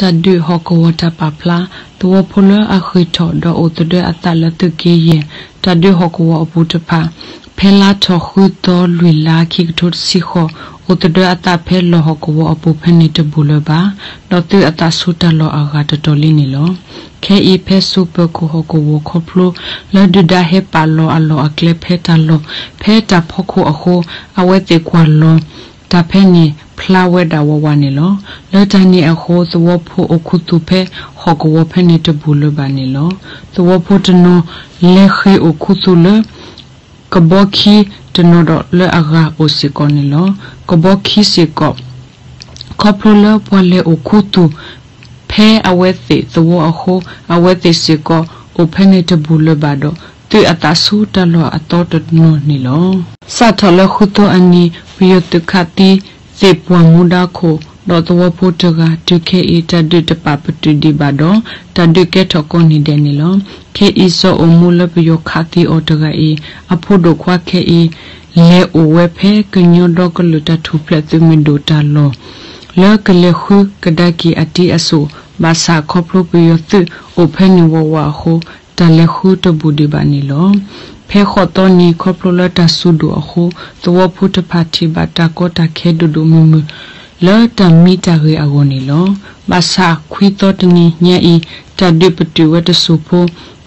တၢ်ဒုးဟီၣ်ကဝီၤတၢ်ပာ်ဖျါ သဝီဖိလၢအဃ့ၢ်ထီၣ်ဒီးအိၣ်သဒၢအသးလၢသုးက့ယဲၢ် တၢ်ဒုးဟီၣ်ကဝီၤအပူၤတဖၣ် ဖဲလါထီၣ်ဃုသီလွံၢ်လါခံကထိတဆံဃိး အိၣ်သဒၢအသးဖဲလီၢ်ဟီၣ်ကဝီၤအပူၤဖဲန့ၣ်တဘူၣ်လၢၤဘၣ်, ဒီးသုးအသးဆူတၢ်လီၢ်အဂၤတတီၤလံန့ၣ်လီၤ. ခဲအံၤဖဲစိၤပၢၤကီၢ်ဟီၣ်ကဝီၤ ခီဖျိလၢဒုၣ်ဒါဟဲပာ်လီၤအလီၢ်အကျဲဖဲတၢ်လီၢ် ဖဲတၢ်ဖီခိၣ်အဃိ အဝဲသ့ၣ်ကွၢ်လီၤတၢ်ဖဲန့ၣ် ဖျါဝဲဒၣ်ဝးဝးန့ၣ်လီၤ. လၢတၢ်န့ၣ်အဃိ သဝီဖိအိၣ်ခူသူၣ်ဖဲဟီၣ်ကဝီၤဖဲန့ၣ်တဘူၣ်လၢၤဘၣ်န့ၣ်လီၤ. သဝီဖိတနီၤလဲၤဃ့ၢ်အိၣ်ခူသူၣ်လၢ ကဘီခံတနီၤဒီးလၢအဂၤအိၣ်စ့ၢ်ကီးန့ၣ်လီၤ. ကဘီခံစ့ၢ်ကီး ခီဖျိလၢပှၤလဲၤအိၣ်ခူသူၣ် ဖဲအဝဲသ့ၣ်သဝီအဃိ အဝဲသ့ၣ်စ့ၢ်ကီး အိၣ်ဖဲန့ၣ်တဘူၣ်လၢၤဘၣ်ဒီး သုးအသးဆူတၢ်လီၢ်အသီတနီၤန့ၣ်လီၤ. စးထီၣ်လၢဃုသီအနံၤ ပယီၤသုးခးသံသ့ၣ်ပှၢ်မူဒါခိၣ် ဒီးသဝီဖိတဂၤ တုၤခဲအံၤ တၢ်ဒုးတပာ်ပတုာ်ဒံးဘၣ်ဒီး တၢ်ဒုးကဲထီၣ်ကိးနံၤဒဲးန့ၣ်လီၤ. ခဲအံၤစီၤအိၣ်မူလၢပယီၤခးသံအီၤတဂၤအံၤ အဖိဒိၣ်ခွါခဲအံၤ လဲၤအိၣ်ဝဲဖဲကညီဒီကလုာ်တၢ်ထူၣ်ဖျဲးသုးမုၢ်ဒိၣ်တၢ်လီၢ် လၢကလဲၤဃုကဒါက့ၤအတံၤအစိၣ် ဘၣ်ဆၣ်ခီဖျိပယီၤသုးအိၣ်ဖဲန့ၣ်ဝးဝးအဃိ တၢ်လဲၤဃုတဘူၣ်ဒံးဘၣ်န့ၣ်လီၤ. ဖဲဃိးသီနံၤ ခီဖျိလၢတၢ်စူၤဒိၣ်အဃိ သဝီဖိတဖၣ်ထံၣ်ဘၣ်တၢ်ကီတၢ်ခဲဒိၣ်ဒိၣ်မုၢ်မုၢ် လၢတၢ်မံတၢ်ဂဲၤအဂီၢ်န့ၣ်လီၤ. ဘၣ်ဆၣ်ခွံသီတနံၤညါအံၤ တၢ်ဒုးပတုာ်ဝဲတစိၢ်ဖိ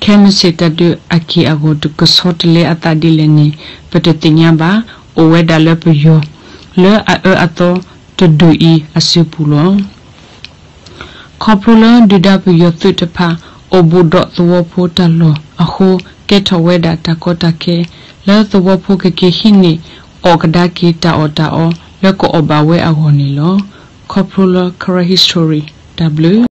ခဲမုၢ်ဆ့ၣ်တၢ်ဒုးအက့ၢ်အဂီၢ် ကဆီတလဲအသးဒ်လဲၣ်န့ၣ် ပတသ့ၣ်ညါဘၣ်. အိၣ်ဝဲဒၣ်လၢပယီၤ လၢအအၢအသီတဒူၣ်အံၤအစုပူၤလီၤ. ခီဖျိလၢဒုၣ်ဒါပယီၤသုးတဖၣ် အိၣ်ဘူးဒီးသဝီဖိတၢ်လီၢ်အဃိ ကဲထီၣ်ဝဲဒၣ်တၢ်ကီတၢ်ခဲ လၢသဝီဖိကက့ၤဟံးန့ၢ်အီၣ်ကဒါက့ၤတၢ်အီၣ်တၢ်အီ လၢကအီၣ်ဘၣ်ဝဲအဂီၢ်န့ၣ်လီၤ. ခီဖျိလၢ Karen History တၢ်ဘျုး